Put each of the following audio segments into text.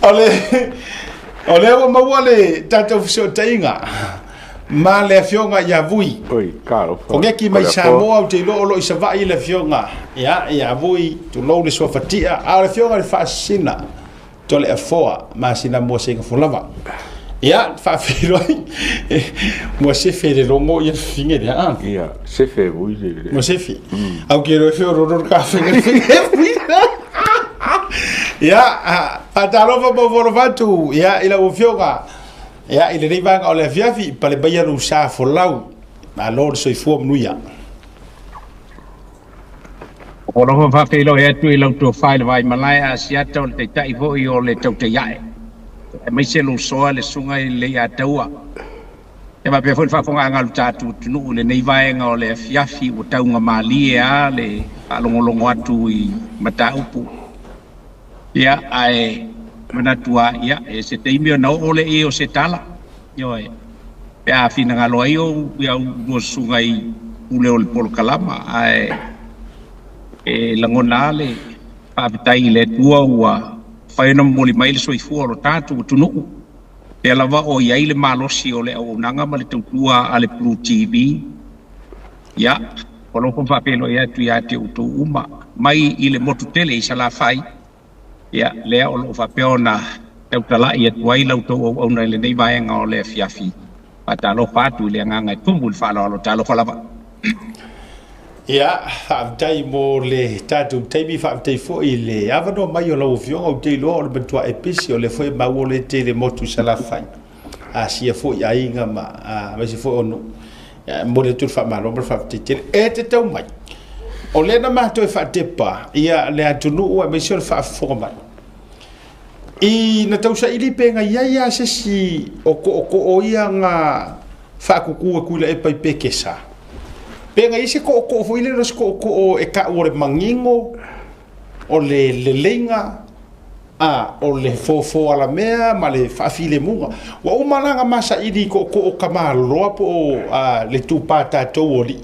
O le, o lea ua maua le tatou fesootaiga ma le afioga ia Vui. Oi, talofa. Kogeki mai Samoa, ou te iloa o lo o i Savaii le afioga ia Vui, tulou le suafatia, a o le afioga i le Faasisina Toleafoa Masina Moasegafo lava. Ia, faafeiloai mua sefe le logo ia fine lea. Ah. Ia, sefe vui le. Mua sefe. Au ke roe fe o rono ka fine fine. Ia, faatalofa ma ufolofa atu ia i lau afioga ia i lenei vaega o le afiafi, pale maia lou sa folau. Malo le soifua manuia. Alofa faafeiloai atu i lau tofa i le Vaimalae Asiata o le Taitai foi o le Tautaiae, aemaise lou soa le Susuga i le Leiataua. E faapea foi le faafofogaaga a lo tatou atunuu i lenei vaega o le afiafi ua taugamalie lava le faalogologo atu i mataupu. Ia, ae manatu lava, ia, e se taimi ona oo lea o se tala. Ioe, pe a finagalo ai ou ia lua susuga i pule o le polokalama, ae e lagona lava le faafetai i le Atua ua mafai ona momoli mai le soifua o lo tatou atunuu, pea lava o i ai le malosi o le auaunaga ma le tautua a le Blue TV. Ia, alofa faafeiloai atu ia te outou uma mai i le motu tele i Salafai, ia, lea o lo o faapea ona tautalai atu ai la outou auauna i lenei vaega o le afiafi. Faatalofa atu i le agaga e tumu i le faaaloalo. Talofa lava. Ia, faafetai mo le tatou taimi, faafetai foi i le avanoa mai o lau afioga. Ou te iloa o le matua e pisi, o lea foi e maua o le tele motu i Salafai, Asia foi aiga ma aemaise foi o nuu. Ia, e momoli atu le faamalo ma le faafetai tele. E te tau mai, o lea na matou e faatepa ia le atunuu aemaise o le faafofoga mai. I na tausaili pe na i ai lava se isi o tootoo ia na faakuku e Tuilaepa i Pekesa. Pe na i ai se tootoo foi lele o se tootoo e tau o le manino, o le leleiga, a o le fofo alamea ma le faafilemuga. Ua uma la ona ma saili i tootoo o tamaloa po o le itupa tatou o alii.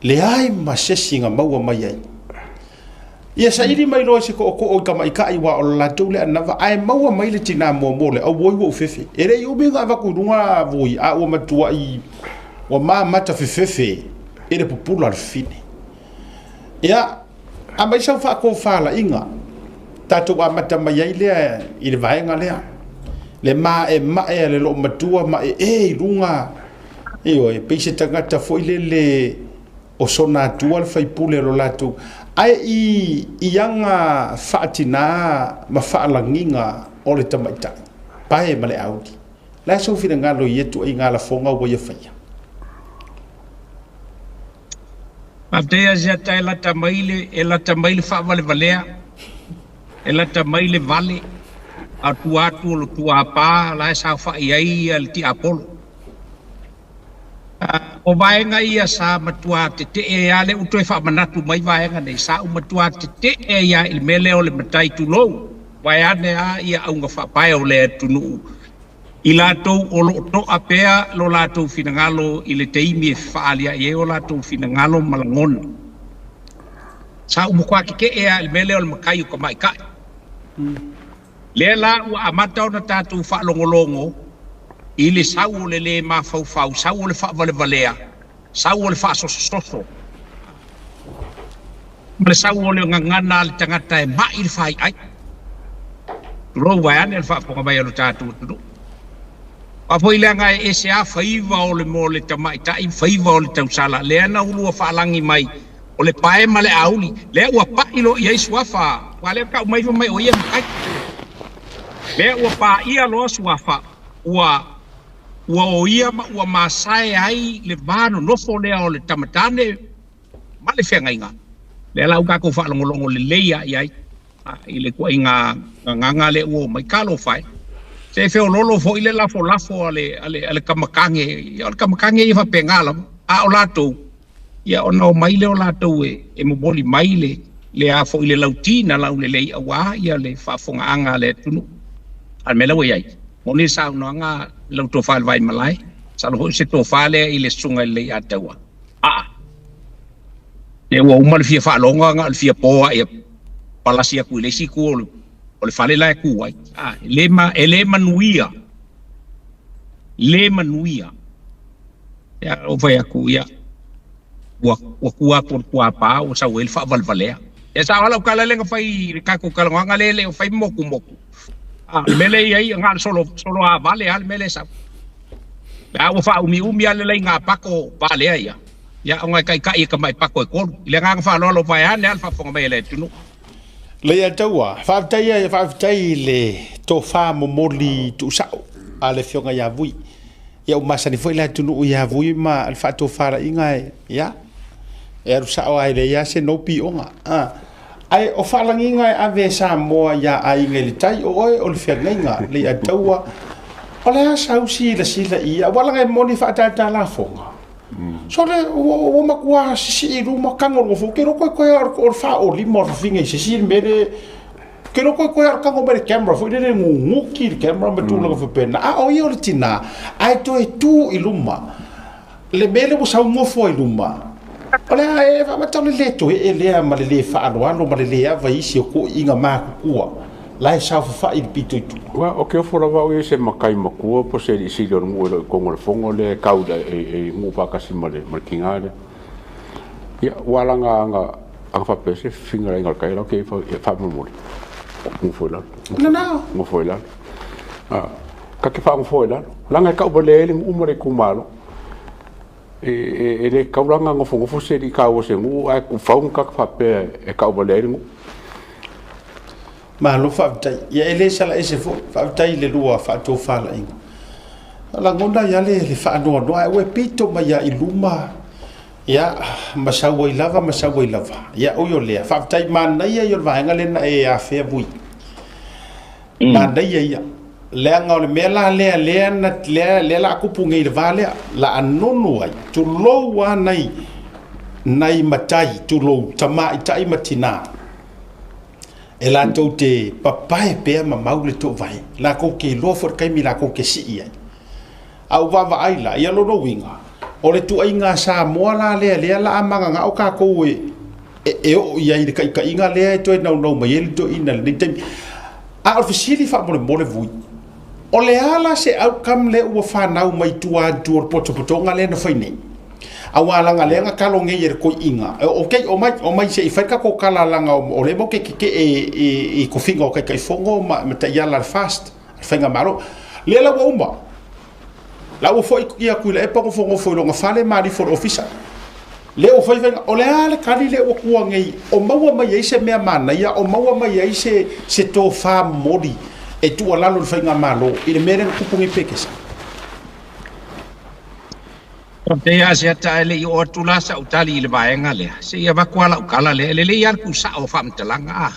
Leai ma se isi na maua mai ai. Ia saili mai loa i se tootoo i tamaitai aua o le latou lea anava, ae maua mai le tinā muamua o le auoi ua ou fefe. E le i umi ona avatu i luga vui, a ua matuai ua mamata fefefe i le pupula o le fine. Ia, aumai sau faatofalaiga, tatou amata mai ai lea i le vaega lea. Le maemae a le loomatua ma ee i luga, ioe, pei se tagata foi lele o sona atua le faipule o lo latou, ae i i aga faatinā ma faalagiga o le tamaitai, pae ma le auli. O le a sou finagalo i ia tuaiga lafoga ua ia faia? Faafetai Asiata e lata mai le e lata mai le faavalevalea, e lata mai le vale, a o tua atu o le tuapā la e saofai ai le tiapolo. O vaega ia sa matua tetee lava, lea ua toe faamanatu mai vaega nei, sa ou matua tetee ai lava i le mea lea o le matai tulou, vaeane lava ia auga faapae o le atunuu i latou o lo o toa pea lo latou finagalo i le taimi e fefaalia'i ai o latou finagalo ma lagona. Sa ou matua tetee lava i le mea lea o le matai o tamaitai. Lea la ua amata ona tatou faalogologo i le sau o le lē mafaufau, sau o le faavalevalea, sau o le faasosososo, ma le sau o le gagana a le tagata e ma'i le fai'ai. Tulou vaeane le faafofoga mai a lo tatou atunuu. Aua foi leaga e ese lava faiva o le mo le tamaitai ma faiva o le tausala, lea na ulua faalagi mai o le pae ma le auli, lea ua pa'i loa i ai suafa, aua lea tau mai fai mai o ia e matai. Lea ua paia loa suafa, ua ua o ia ma ua masae ai le va nonofo lea o le tamatane ma le feagaiga. Lea la ua tatou faalogologo lelei lava i ai i le ituaiga gagaga lea ua oo mai. Talofa e, se feoloolo foi le lafolafo a le a le a le kamakage, ia o le kamakage ia faapena lava, a o latou, ia ona omai lea o latou e momoli mai le le a foi le lauti na laulelei aua ia le faafofogaaga a le atunuu. A o le mea la ua i ai, moni le saunoaga a lau tofa i le Vaimalae, masalo foi o se tofa lea i le Susuga i le Leiataua. Aa! Lea ua uma le fia faalogo na o le fia po lava ia palasi atu i le isi itu o le O le fale la e ku ai. A, le ma, e le manuia. Le manuia. Ia, o fai aku, ia. Ua, ua kua atu le kuapā, ua sau ai le faavalevalea. Ia sa ala o kala lenga fai le kako kala nganga le le o fai moku moku. A, le mele ia ia ngā solo, solo a vale a le mele sau. Ia ua fa umi umi ale le ngā pako valea ia. Ia o ngai kai kai ka mai pako e kolu. I le ngā whaaloalo vai ane al whaafonga mai le tunu. Le ia taua, whaaftai e whaaftai le tōwha momoli tuusao a le fionga ia vui. Ia o masani foi le tunu ia vui ma le whaatōwha ra inga e, ia. E aru sao ai le ia se no pi onga. Ai o whaalanginga e ave sa moa ia a inga le tai o oe o le whiangainga le ia taua. O le asa usi la sila ia, walanga e moni whaatata la fonga. So le o makua sisi i ruma kango lo fo ke ro koe koe o fa o lima o finga i sisi mere ke ro koe koe o kango mere camera fo ile ngu ki camera me tu lo fo pena a o ia o le tina ai to e tu i luma le mele mo sa ngofo i luma o le e va ma le le to e le ma le le fa alo alo ma le le ava isi o ko inga ma kukua la e sa fa i pito i tu. Wa o ke ofo lava o se makai makua po se i sili o ngu e kongo le fongo le kau da e ngu pa kasi ma le kinga le. Ia wala nga anga anga fa pese finga inga kai la ke fa fa mo ngu fo la. No no. Ngu fo la. Ah ka ke fa ngu fo la. Langa ka o le le ngu mo le kumalo. E le kau langa ngu fo ngu fo se i kau se ngu ai ku fa ka fa pe e kau le ngu. Ma lo faafetai ia e lē sala ese foʻi faafetai le lua faatofalaiga lagona ia le le faanoanoa e ue pito mai ia i luma ia ma sau ai lava ma sau ai lava ia oi o lea faafetai manaia ia o le vaega lena e afea vui manaia ia leaga o le mea la lea lea na lea lea la kupu nei le va lea la anonu ai tulou a nai nai matai tulou tamaʻitaʻi ma tinā e latou te papae pea ma mau le toʻavae lakou ke iloa foʻi le kaimi lakou ke siʻi ai a u vaavaai la ia lona uiga o le tuʻaiga Samoa la lea lea la amagagao kakou e e oo i ai le kaʻikaʻiga lea e toe naunau mai ai le toeʻina lenei taimi a o le fesili faamolemole vui o le a la se outcome lea ua fanau mai tua atu o le potopotoga lea na fai nei aua laga lea ga kalogei e le koiʻiga okay o mai se i fai kako kala laga o le mo ke ke e i kofiga o kaikaifogo ma ma taiala le fast le faiga malo lea la ua uma la ua foʻi ia kui le epa gofogofo i loga fale ma alifo le ofisa le o fai faiga o le a le kali le ua kuagei o maua mai ai se mea manaia o maua mai ai se se tofā momoli e tuualalo le faiga malo i le mea lea na tupu nei pekesa. Te ia se ata ele i o atu la sa utali i le vaenga lea. Se ia vaku ala ukala lea. Le le ia ku sa o whamtalanga a.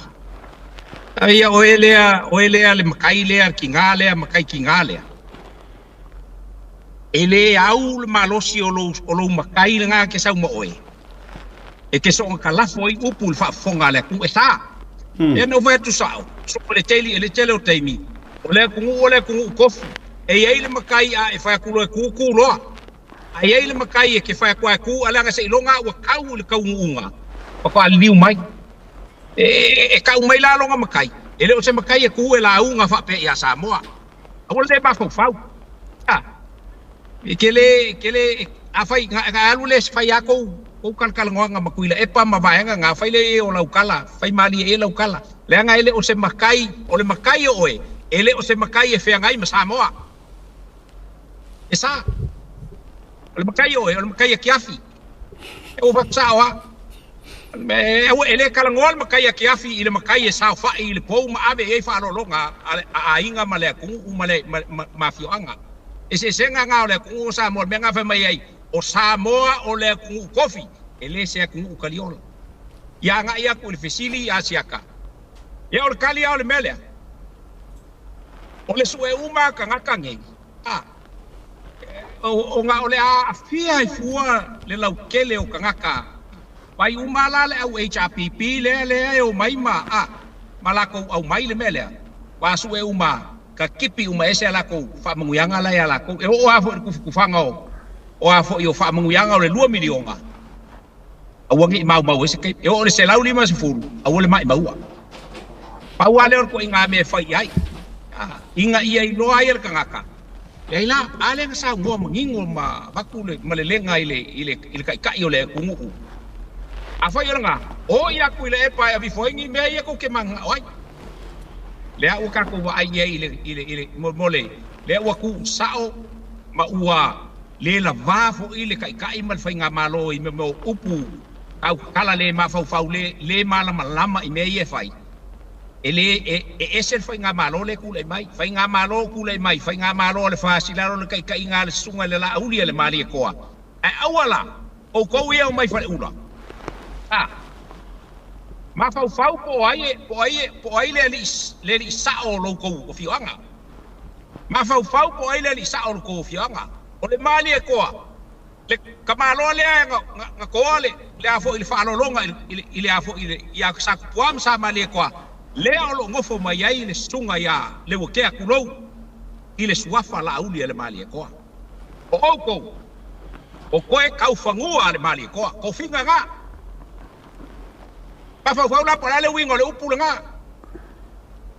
Ia o elea le makai lea, ki ngā lea, makai ki ngā lea. E le au le malosi o lou makai le ngā ke sau ma oe. E te soonga kalafo i upu le whaafonga lea ku e sa. E no vai atu sao. So le tele, le tele o teimi. O lea kungu kofu. E iei le makai a e whai akulo e kuku loa. Ai ai le makai e ke whai kua ku alanga se ilonga ua kau le kau ngunga. Pako aliu mai. E kau mai la longa makai. E le o se makai e ku e la unga whape ia Samoa. Awa le mafau fau. E kele a whai nga alu le whai ako o kalkala ngoanga makuila epa ma vaenga nga whai le e o laukala. Whai mali e laukala. Leanga ele o se makai, o le makai o oe. Ele o se makai e whea ma Samoa. E sa. O le makai oe, o le makai a kiafi. E o whatsao ha. E le kalangoa le makai a kiafi i le makai e sao whai i le pou ma ave e whaalolonga a ainga ma le akungu ma le mafioanga. E se senga ngā o le akungu o Samoa, me ngā whai mai ai, o Samoa o le akungu kofi, e le se akungu kaliola. Ia ngā ia ku le fesili a siaka. Ia o le kali au le melea. O le sue uma ka ngaka ngei. O ngā o le a fia i fua le laukele o kangaka. Pai uma la le au HRPP lea lea e o mai ma a. Ma lako au mai le melea. Wa sue uma ka kipi uma ese lako whamanguianga la ia lako. E o a fo i kufanga o. O a fo i o whamanguianga o le 2 milionga. Au wangi i mau mau ese kei. E o le se lau lima se furu. Au le mai maua. Pau lava lea o le ituaiga mea e fai i ai, ina ia iloa ai e le tagata, leai la, a lea na saunoa manino ma avatu le malelega i le Taitai o le atunuu. Afai o lena, oi atu i le epa e aveifo ai ni mea ia tou te mananao ai. Lea ua tatou vaai i ai i le mo le lea ua tuusao ma ua le lavā foi le Taitai ma le faigamalo i mea o upu tautatala le mafaufau le le malamalama i mea ia e fai. E le e ese le faigamalo lea e tulai mai, faigamalo tulai mai, faigamalo a le FAST i lalo o le taitaiga a le Susuga i le Laauli a le Malietoa. Ae aua la, outou ia e omai faleula, a mafaufau po o ai po o ai po o ai le alii le alii sao o lo outou afioaga. Mafaufau po o ai le alii sao o lo outou afioaga. O le Malietoa, le tamaloa lea na toa le a foi le faaaloaloga i le a foi ia Satupua ma Sa Malietoa, lea o lo o nofo mai ai le susuga ia Leuatea tulou i le suafa Laauli a le Malietoa. O outou, o toe taufanua a le Malietoa, tofiga na. Mafaufau la po o le a le uiga o le upu lena.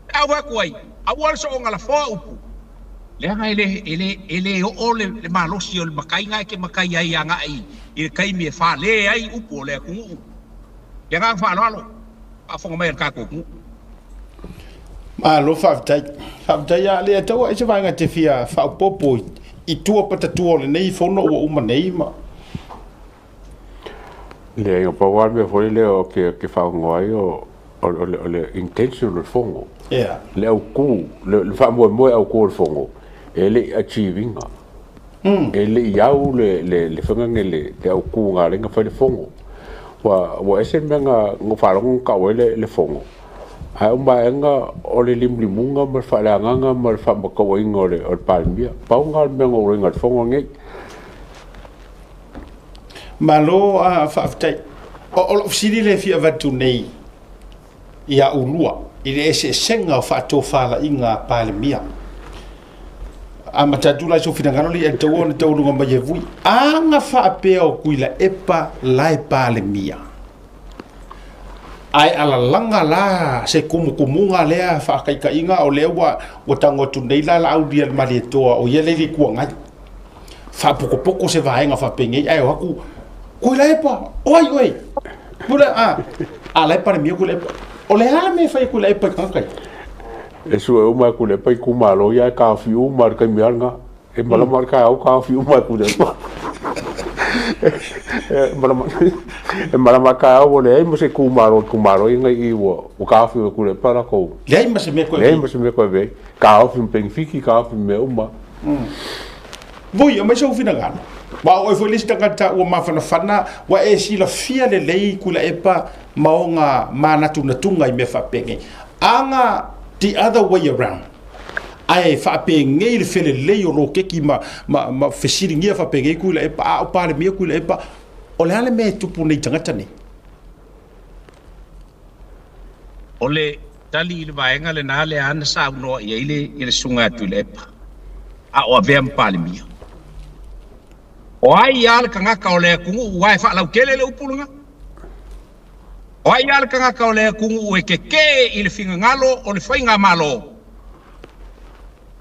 E au atu ai, aua le soona lafoa upu, leaga e le, e le, e le oo le malosi o le matai na e te matai ai agai i le taimi e fale ai upu o le atunuu. Le agaga faaaloalo, faafofoga mai a le tatou atunuu. Malo faafetai. Faafetai lava. Le tau ai se vaega e te fia faaopoopo i tua patatua o lenei fono ua uma nei ma. Leai, na pau lava le mea foi lea o ke faaugoa ai o le intention o le fono. Le autu, le faamoemoe autu o le fono, e le i achieve ina. E le i au le faiga nei le autu na ala ai ona fai le fono. Ua ese le mea na faalogo na tau ai le fono, ae uma aega o le limulimuga ma le faaleagaga ma le faamatauaiga o le Palemia. Pau lena o le mea na ou iloaina i le fono lenei. Malo faafetai. O lau fesili lea e fia avatu nei ia ulua i le eseesega o faatofalaiga a Palemia. Amata atu la i sou finagalo le i taua ona taualuga mai e Vui. Aga faapea o Tuilaepa la e Palemia, ae alalaga la se tumutumuga lea faataitaiga o lea ua tago atu nei la Laauli a le Malietoa o ia le i le Itu Agai. Faapotopoto se vaega faapenei ae o atu Tuilaepa, oi oe. Pula a la e Palemia Tuilaepa. O le a le mea e fai e Tuilaepa i tagata ia? E sue uma e Tuilaepa itumalo ia e taofi uma i le taimi lava lena. E malama le taeao taofi uma e Tuilaepa. E malama le taeao ua leai ma se itumalo itumalo ia i i ua taofi e Tuilaepa latou. Leai ma se mea toe Leai ma se mea toe ave ai. Taofi ma penefiti, taofi ma mea uma. Vui, aumai sou finagalo. Aua o oe foi le isi tagata ua mafanafana, ua e silafia lelei Tuilaepa ma ona manatunatuga i mea faapenei. Aga the other way around. Ae faapenei le felelei o lokeki ma fesiligia faapenei Tuilaepa, a o Palemia Tuilaepa, o le a le mea e tupu nei i tagata nei? O le tali i le vaega lena lea na saunoa i ai le susuga ia Tuilaepa, a o avea ma Palemia. O ai lava le tagata o le atunuu aua e faalautele le upu lena? O ai lava le tagata o le atunuu e tetee i le finagalo o le faigamalo?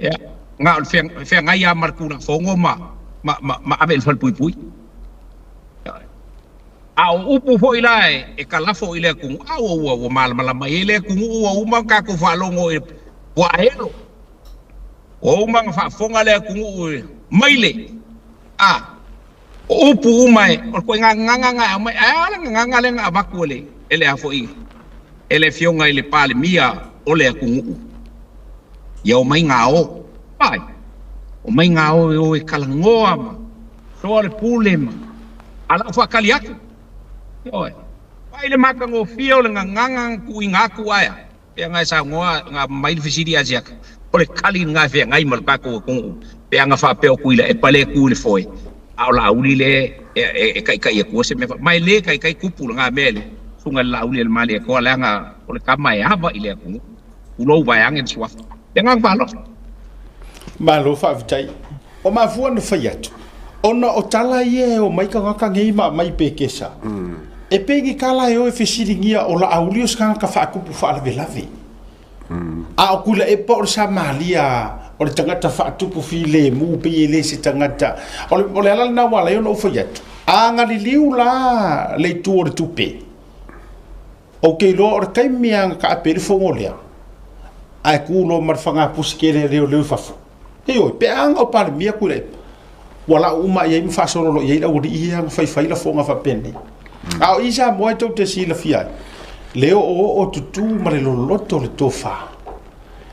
Ia, na o le feagai lava ma le Tulafono ma ave i le falepuipui. A o upu foi la e kalafo i le atunuu, a ua malamalama i ai le atunuu, ua uma ona tatou faalogo i le puaaelo, ua uma ona faafofoga le atunuu mai le a o upu uma e, o le ituaiga gagana na e aumai. Ae a le gagana lea na avatu e le a foi e le afioga i le Palemia o le atunuu, ia omai gao, ai, omai gao e o e talanoa ma soa le pule ma a lau faatali atu. Ioe. Vaai le matagofie o le gagana na tuuina atu ae a, pea na e saunoa na mai le fesili ia Siaka, o le tali lena e feagai ma le tatou atunuu, pe ana faapea o Tuilaepa lea e tu i le foe, a o Laauli lea e taitai atua se mea faapena. Ma e le taitai tupu lena mea i le susuga i le Laauli a le Malietoa, leaga o le tama e ava i le atunuu. Tulou vaeane le suafa. Le agaga faaaloalo. Malo faafetai. O mafua na fai atu, ona o tala ia e omai tagata nei ma aumai pekesa, e pei ni tala e o e fesiligia o Laauli o se tagata faatupu faalavelave. A o Tuilaepa o le Samalia o le tagata faatupu filemu pei e le se tagata. O le ala lena ua ala ai ona ou fai atu, a galiliu la le itu o le tupe, ou te iloa o le taimi lava na taape ai le fono lea, ae tu loa ma le fagapusi tele a leoleo i fafo. Ioe, pe a na o Palemia Tuilaepa, ua lau uma i ai ma faasolo loa i ai le aualii ia na faifai lafoga faapenei. A o i Samoa e tou te silafia ai, le oooo tutu ma le loloto le tofa,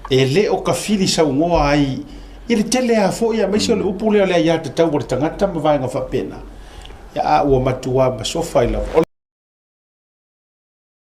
e le o tafili saunoa ai i le tele lava foi, aemaise o le upu lea o le aiatatau a le tagata ma vaega faapena, a ua matua masofa ai lava.